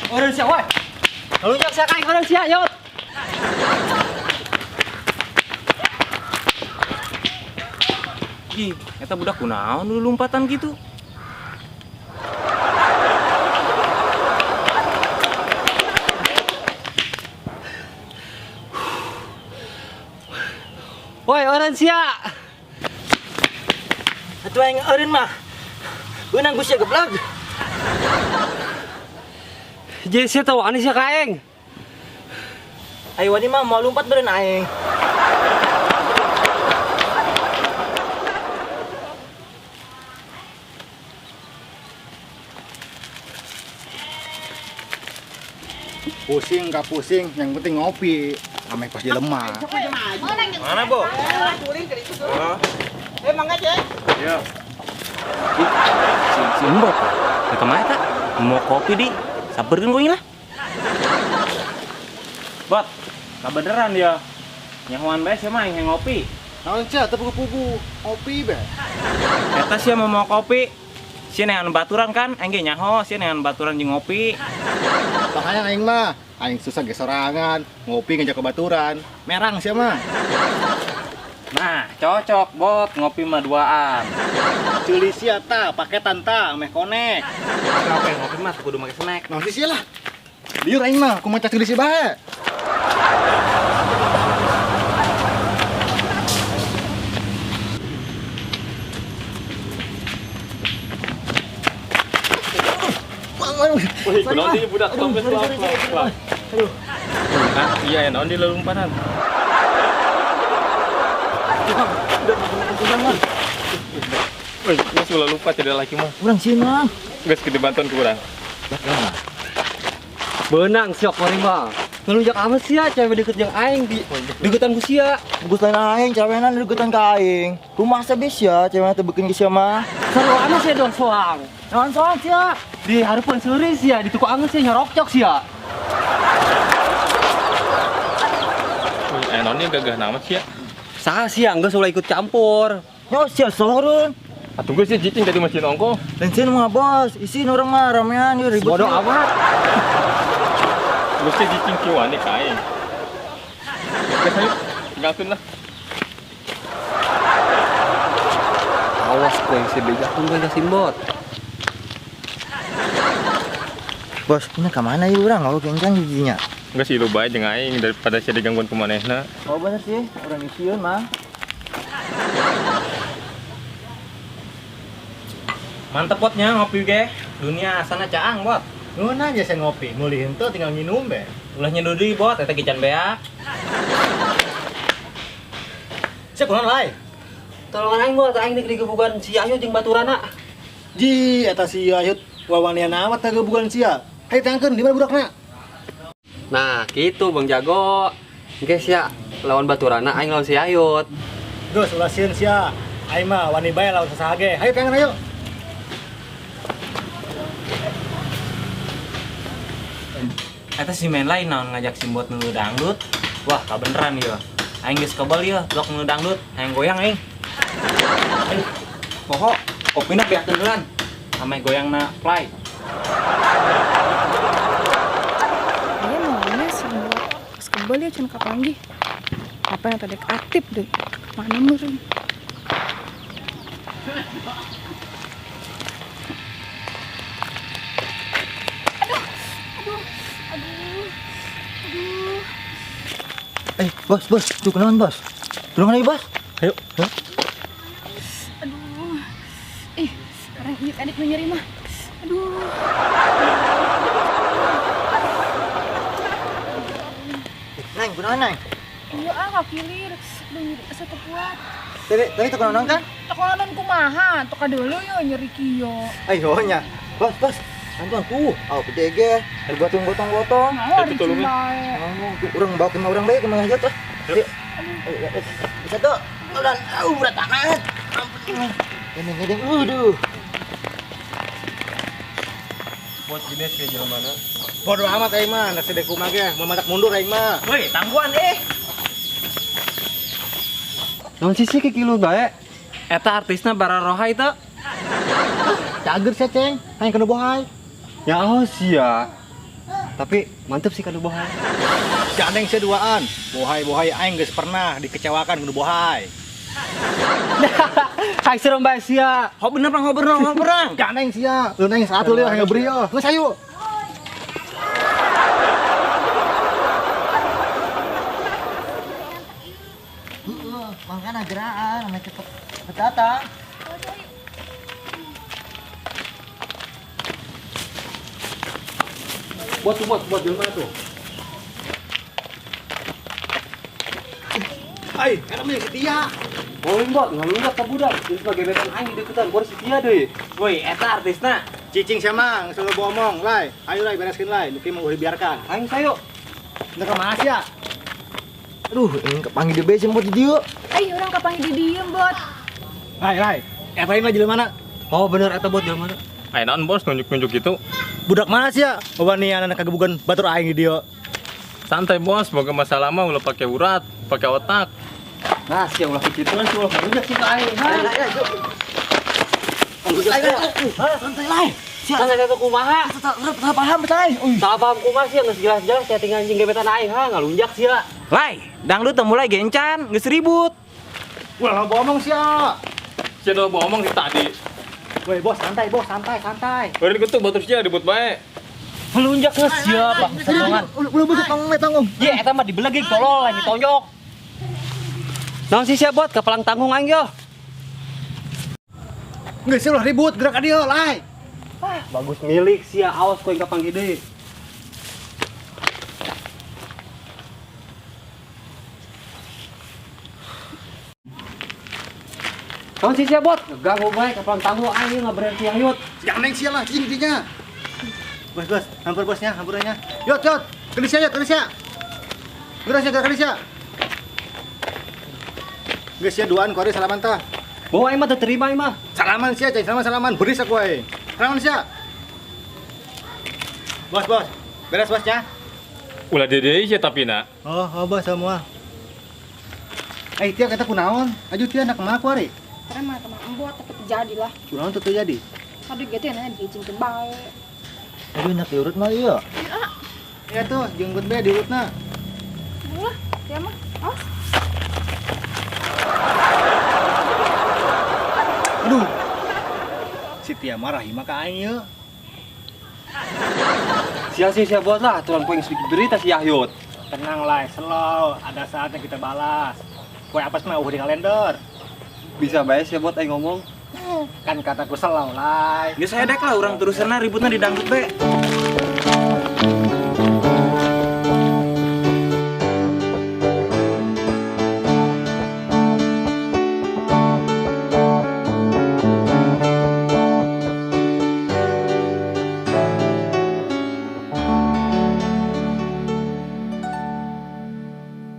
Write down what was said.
Eureun sia woi. Ngalunjak sia ka aing eureun sia yot. Ih, eta budak kunaon lu lompatan gitu? Woi, eureun sia. Atuh aing eureun mah. Beunang ku sia geblak. Jadi sia teu wani sia ka aing. Ayo wani mah mau lompat beureun aing. Pusing gak pusing, yang penting ngopi. Ame pas dia lemah. Mana, Bo? Iya. Ih, si Mbok. Ke mana tak? Mau kopi di? Sabarkeun ku lah. Bot, kabeneran dia. Nyahoan bae sia mah yang ngopi. Naon sia teu pugu-pugu, ngopi be. Eta sia mau kopi. Sia neangan baturan kan, aing ge nyaho sia neangan baturan jeung ngopi. Makanya aing mah, aing susah ge sorangan, ngopi ngajak ke baturan. Merang sia mah. Nah, cocok bot ngopi mah duaan. Ceuli sia ta, paketan ta, meh konek. Apa yang ngopi mah kudu make snack. Naon sih sia lah. Liur aing mah, kumaha ceuli sia bae. Wih, kunaon deui budak sampai selap. Ah, iya naon di lelumpanan. Wih, geus ulah lupa tidak laki mah. Urang sieun mah. Geus gede bantuan ku urang. Beunang siok kuring mah. Ngalunjak amat sia cewek deket jeung aing di deketan ku sia. Bagus lain aing, cewena deketan ka aing. Kumaha sabis ya cewena teu beukeun ka sia mah. Seru amat sia dong soang. Naon soang sia? Di hareupeun seuri sia, di tuku angeun sia nyorokcok sia. Wih, naon ieu gagah amat sia. Saha sia geus ulah ikut campur. Nyo sia soreun. Atuh geus sia cicing tadi masih nongko. Lain sieun mah bos, isin urang mah ramean ieu ribut. Bodoh amat. Geus sia cicing kieu wani ka aing. Geus ayo, tinggalkeun lah. Awas kowe si bejakeun kowe ka simbot. Bos, ini ka mana ieu urang? Kalau kencang giginya. Geus ieu bae jeung aing daripada sia digangguan ku manehna. Oh bener sih, urang isieun mah. Mantep botnya ngopi ge. Dunia asana caang bot. Ngeunah aja saya ngopi, meuli henteu tinggal nginum be. Ulah nyeduh deui bot, eta ge can beak. Sia kunaon lae? Tolongan aing bot, aing deuk digebugan si Ayu jeung baturana. Ji, eta si Ayut wawanian amat gebugan sia. Hayu tangkeun di mana budakna? Nah, gitu Bang Jago. Engke sia lawan baturana aing lawan si Ayut. Geus ulah sieun sia. Aing mah wani bae lawan sasaha ge. Hayu tangkeun ayo. Eta si main lain naon ngajak si Mbot nulu dangdut. Wah, kabeneran ieu. Aing geus kebal ieu, blok nulu dangdut. Aing goyang aing. Aduh, poho, kopina beakeun heulan. Ame goyangna play. Iya maunya si Mbot geus kebal ya can kapanggih. Apa yang tadi aktif deh? Mana meureun? Bos, bos, tuh kunaon bos? Tulungan aja bos. Ayo. Hah? Aduh. Ih, orang ieu adik nu nyeri mah. Aduh. Neng, kunaon neng? Iya ah kakilir. Aduh nyeri asa teu kuat. Tadi teu kunaon kan? Teu kunaon kumaha? Teu kadeuleung yo nyeri kieu. Ayo nya. Bos, bos. Bantuan tuh, aw gede ge, digotong-gotong-gotong. Nah, Itu tolongin. Oh, urang bawa ke urang bae ke mana aja tuh. Yuk. Ayo, ayo. Bisa tuh. Udah, au berat banget. Ampun. Ini ngedeng, aduh. Bot jenis ke jalan mana? Bodoh amat aing mah, nasi deku mah ge, mau matak mundur aing mah. Woi, tangguhan eh. Naon sih sih kikilu bae? Eta artisna bararoha itu. Cager sia, Ceng. Hayang kena bohai. Ya oh sia. Tapi mantep sih kanu bohai. Gandeng sia duaan. Bohai-bohai aing geus pernah dikecewakan kudu bohai. Hai serem bae sia. Ho bener pang, ho bener, ho bener. Gandeng sia. Lu neng satu lieu hayang beri yo. Geus ayo. Heeh, makanya geraan, namanya cepet cepet datang. Buat tuh buat, buat di mana tuh? Ai, eta mah si Tia. Oh, buat ngalunjak ka budak. Terus mah gebetan aing di deketan, gua si Tia deui. Woi, eta artisna. Cicing sia mah, geus loba omong, Lai. Ayo Lai bereskeun Lai, nu kieu mah ulah dibiarkan. Aing sayo. Udah ka mana sia? Aduh, ini kepanggil di base buat di dieu. Aing urang kapanggih di dieu, Bot. Lai, Lai. Eta lain lah jelema mana? Oh, bener eta buat di mana? Ayo naon bos nunjuk-nunjuk gitu. Budak mana sia? Wanian anak kagebugan batur aing di dieu. Santai bos, boga masalah mah ulah pakai urat, pakai otak. Nah, sia ulah kikituan sih ulah ngalunjak sih ka aing. Lai, lai, lai. Lai, lai, santai lai. Sia, Santai eta kumaha? salah paham lai. Uy. Salah paham kumaha sia geus jelas-jelas sia tinggal anjing gebetan aing ha ngalunjak sia. Lai, dangdut teu mulai gencan, geus ribut. Ulah loba omong sia. Sia udah omong sih tadi. Woi bos, santai bos, santai, santai. Baru dikutuk batur sia ribut bae. Ngalunjak geus sia, bangsa banget. Ulah beut tong tanggung. Ye, eta mah dibelegig tolol lain ditonjok. Naon sih sia buat kapalang tanggung aing yo. Geus sia ulah ribut, gerak ka dieu, Lai. Bagus milik sia, awas kowe kapanggih deui. Naon sih sia bot? Ganggu bae kapalang tanggung aing ngaberhenti hayut. Gandeng sia lah, cicing dinya. Bos, bos, hampir bosnya, hampurannya. Yot, yot, kelis sia, yot, kelis sia. Gerak sia, gerak kelis sia. Geus sia duaan ku ari salaman tah. Bawa aing mah teu terima aing mah. Salaman sia, cai salaman salaman, beris aku aing. Salaman sia. Bos, bos, beres bosnya. Ulah deui sia tapi na. Oh, oh bos semua. Eh, Tia kata kunaon? Aju Tia nak kemana ku ari? Karena mah teman embot tapi terjadi lah. Kunaon tuh terjadi? Tadi gitu ya nanya diizin bae. Aduh, enak diurut mah ieu. Iya tuh, jenggot be diurutna. Ulah, ya mah. Awas. Aduh. Si Tia marah mah ka aing ieu. Sia sih sia buat lah aturan poing sedikit berita si Yahyut. Tenang lah, slow. Ada saatnya kita balas. Kue apa sih mah di kalender. Bisa bae sia buat aing ngomong. Kan kataku slow lah. Geus hedek lah urang terusanna ributna di dangdut be.